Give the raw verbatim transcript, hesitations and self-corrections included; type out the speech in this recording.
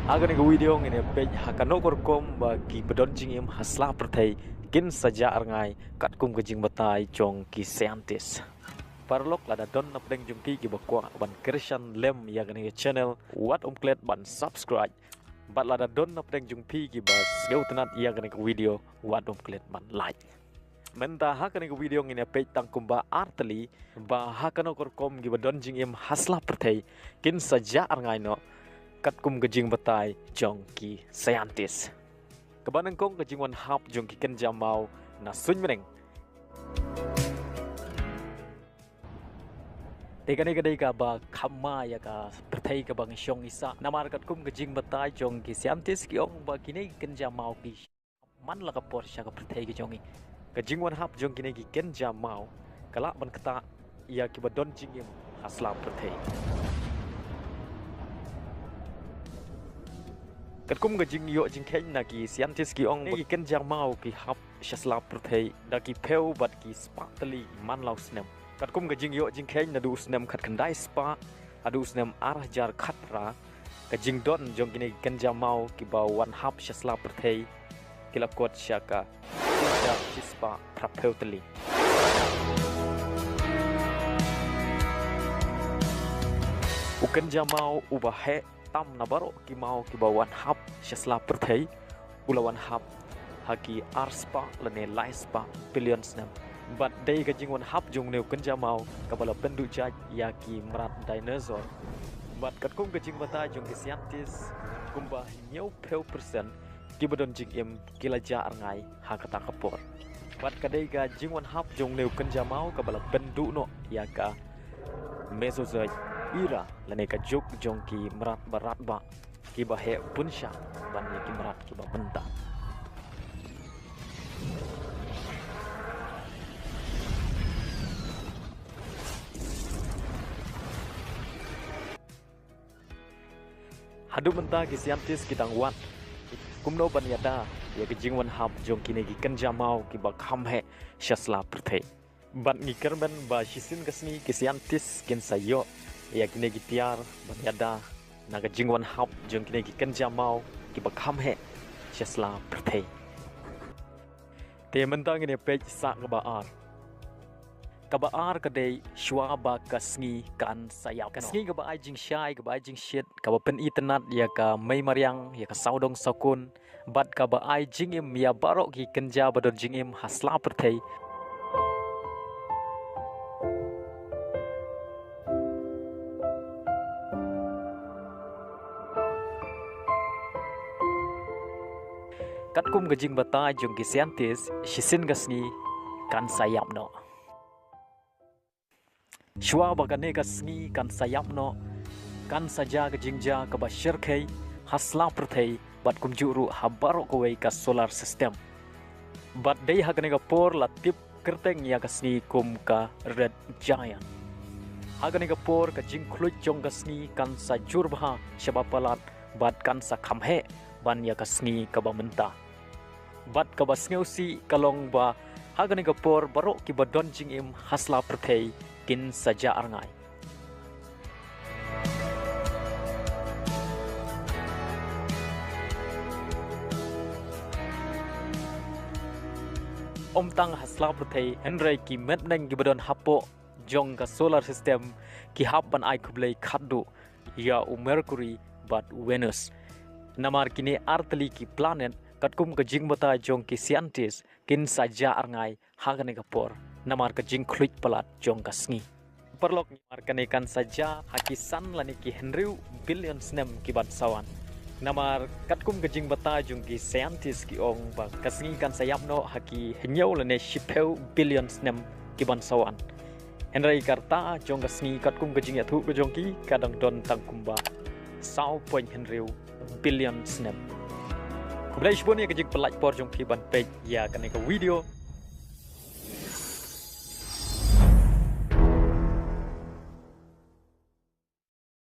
Ha kane ka video ngin ïa peit ha kano ka rukom ba kiba don jingim ha sla pyrthei kin sa jah rngai katkum ka jingbatai jong ki scientist. Paralok, lada don na pdeng jong phi kiba kwah ban kyrshan lem ïa kane ka channel, wat ym klet ban subscribe. Bad lada don na pdeng jong phi kiba sngewtynnad ïa kane ka video, wat ym klet ban like. Mynta ha kane ka video ngin ïa peit tang kumba ar tylli ba ha kano ka rukom kiba don jingim ha sla pyrthei kin sa jah rngai noh katkum ka jingbatai jong ki scientist. Kaba nyngkong, ka jingwan hap jong ki kynja maw na suiñ bneng. Te kane ka dei kaba kham ma ïa ka pyrthei kaba ngi shong ngi sah. Namar katkum ka jingbatai jong ki scientist ki ong ba kine ki kynja maw ki man la ka por sha ka pyrthei ka jong ngi. Ka jingwan hap jong kine ki kynja maw ka lah ban ktah ïa kiba don jingim ha sla pyrthei. Katkum ka jingïoh jingkheiñ na ki scientist ki ong ba ki kynja maw ki hap sha sla pyrthei da ki phew bad ki spah tylli man la u snem. Katkum ka jingïoh jingkheiñ naduh u snem khatkhyndai spah haduh u snem ar hajar khatphra, ka jingdon jong kine ki kynja maw kiba wan hap sha sla pyrthei ki la kot sha ka hajar shispah phraphew tylli. U kynja maw uba heh tam na baroh ki maw kiba wan hap sha sla pyrthei u la wan hap ha ki arspah lane laispah billion snem. Bad dei ka jingwan hap jong une u kynja maw kaba la pynduh jait ïa ki mrad dinosaur. Bad katkum ka jingbatai jong ki scientist, kumba hynñiewphew percent kiba don jingim ki la jah rngai ha kata ka por. Bad ka dei ka jingwan hap jong une u kynja maw kaba la pynduh noh ïa ka Mesozoic era lane ka juk jong ki mrad ba radbah kiba heh bun shai ban ïa ki mrad kiba mynta. Haduh mynta ki scientist ki dang wad kumno ban ïada ïa ka jingwan hap jong kine ki kynja maw kiba kham heh sha sla pyrthei. Bad ngi kyrmen ba shisien ka sngi ki scientist kin sa ïoh ïa kine ki tiar ban ïada na ka jingwan hap jong kine ki kynja maw kiba kham heh sha sla pyrthei. Te mynta ngin ïa peit sa kaba ar. Kaba ar ka dei shuwa ba ka sngi kan sa ïap. Ka sngi kaba ai jingshai, kaba ai jingshit, kaba pyni tynnad ïa ka mei mariang, ïa ka sawdong sawkun, bad kaba ai jingim ïa baroh ki kynja ba don jingim ha sla pyrthei. Katkum ka jingbatai jong ki scientist, shisien ka sngi kan sa ïap noh. Shuwa ba kane ka sngi kan sa ïap noh, kan sa jia ka jingjia kaba shyrkhei ha sla pyrthei bad kumjuh ruh ha baroh kawei ka solar system. Bad dei ha kane ka por la tip kyrteng ïa ka sngi kum ka red giant. Ha kane ka por ka jingkhluit jong ka sngi kan sa jur bha shaba palat bad kan sa kham heh ban ïa ka sngi kaba mynta. Bad kaba sngewsih ka long ba ha kane ka por baroh kiba don jingim ha sla pyrthei kin sa jah rngai. Ym tang ha sla pyrthei hynrei ki met bneng kiba don hapoh jong ka solar system ki hap ban ai khublei khatduh ïa u Mercury bad Venus. Namar kine artylli ki planet katkum ka jingbatai jong ki scientist kin sa jah rngai ha kane ka por namar ka jingkhluit palat jong ka sngi. Paralok, namar kane kan sa jia ha ki san lane ki hynriew billion snem ki ban sa wan. Namar katkum ka jingbatai jong ki scientist ki ong ba ka sngi kan sa ïap noh ha ki hynñiew lane shiphew billion snem ki ban sa wan. Hynrei ka rta jong ka sngi katkum ka jingïathuh ka jong ki ka dang don tang kumba saw point hynriew billion snem. Khublei shibun ïa ka jingpynlait por jong phi ban peit ïa kane ka video.